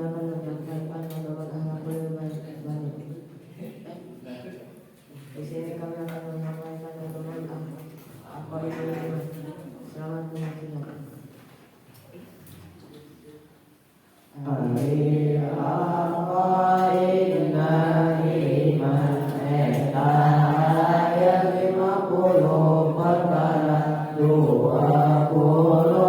akan mendorong akhlakul baik. Di sini kami akan menyampaikan dokumen Aqaidul Iman. Selamat menyaksikan. Ari aqaidna iman eta ayat 50 perkara 20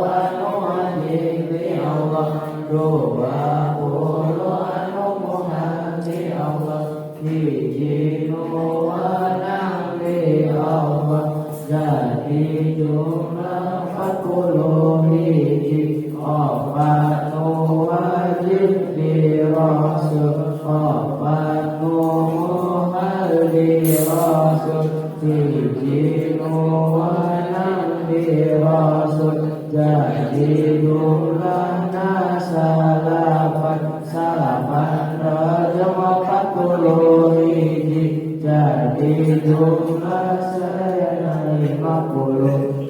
anu wajib di Allah, 20 anu muhal di Allah, hiji nu wenang di Allah, jadi jumlah 40 hiji, opat nu wajib di Rasul, opat nu muhal di Rasul, hiji nu wenang di Rasul, jadi jumlahna salapan, salapan rajam 40 hiji, jadi jumlah 150.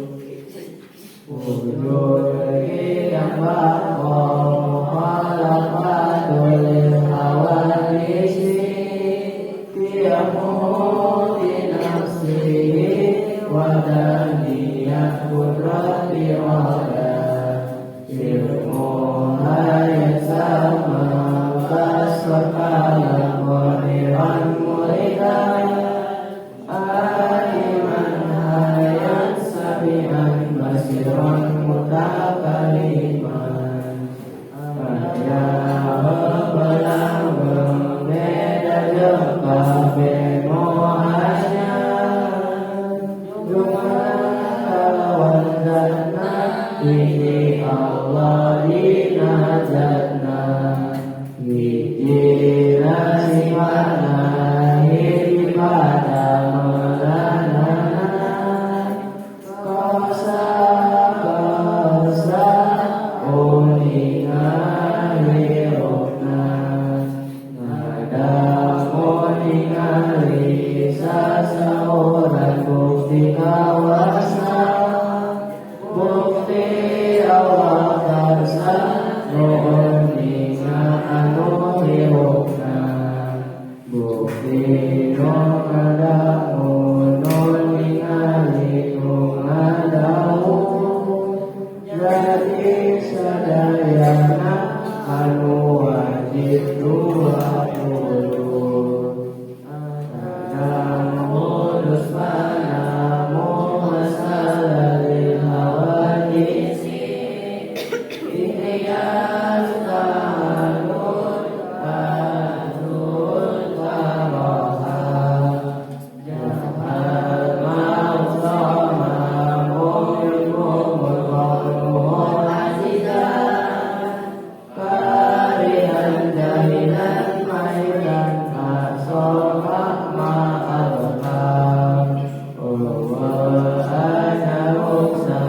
Wujud yang bako mukhalafatul hawadisi tiamu di nafsihi wa daniyat qudrati wala ilmu hayat sama basar kalam qadiran muridan aliman hayat sami'an basiran mutakaliman aya belang beda jeung kabeh nu anyar jumlah kalawan zatna hiji Allah dina zatna hiji sifatna hiji pada melanana kosa kosa uninga hirupna ngadamu ningali sasauran bukti kawasa bukti Allah karsa nu uninga anu hirupna bukti nu ngadamu nu ningali nu ngadamu jadi sadayana anu wajib 20. Namun manamu masalah lil hawadisi ikhtiar ta'alun adul taroha jahal ma'utama mulkumul qawluhu azizan karihan jahilan maitan asofa ma'alqa ana ruksa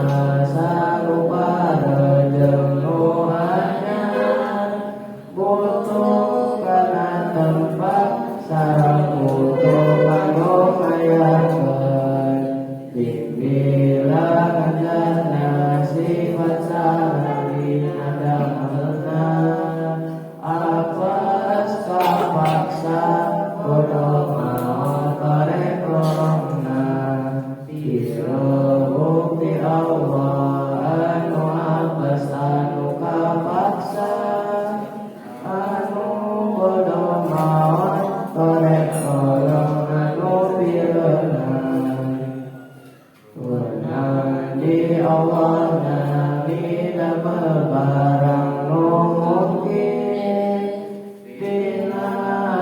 sarupa rejeng nu anyar butuh kana tempat sareng butuh kanggo ngayakeun bibilangan zatna sifat sareng dina damelna apes kapaksa bodoh maot torek lorongna pira bukti Allah anu apes anu kapaksa anu bodoh maot torek lorong anu pireuna wenang di Allah nabi damel barang nu mungkin dina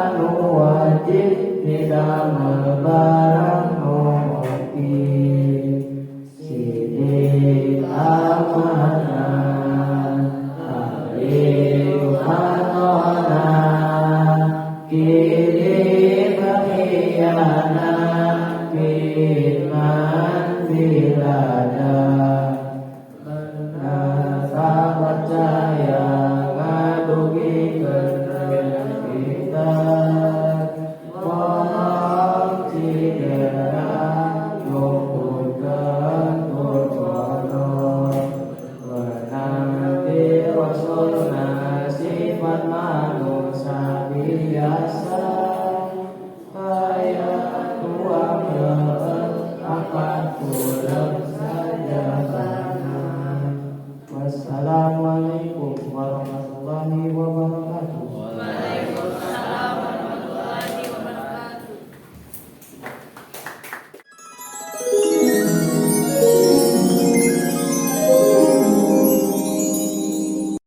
anu wajib didamel barang nu mungkin sidik amanah alif atona kiri berkhianat firman bilada benar tak percaya ngadugikeun kita bohong cedera luputkeun tur bodoh wenang ti Rasulna sifat. biasa.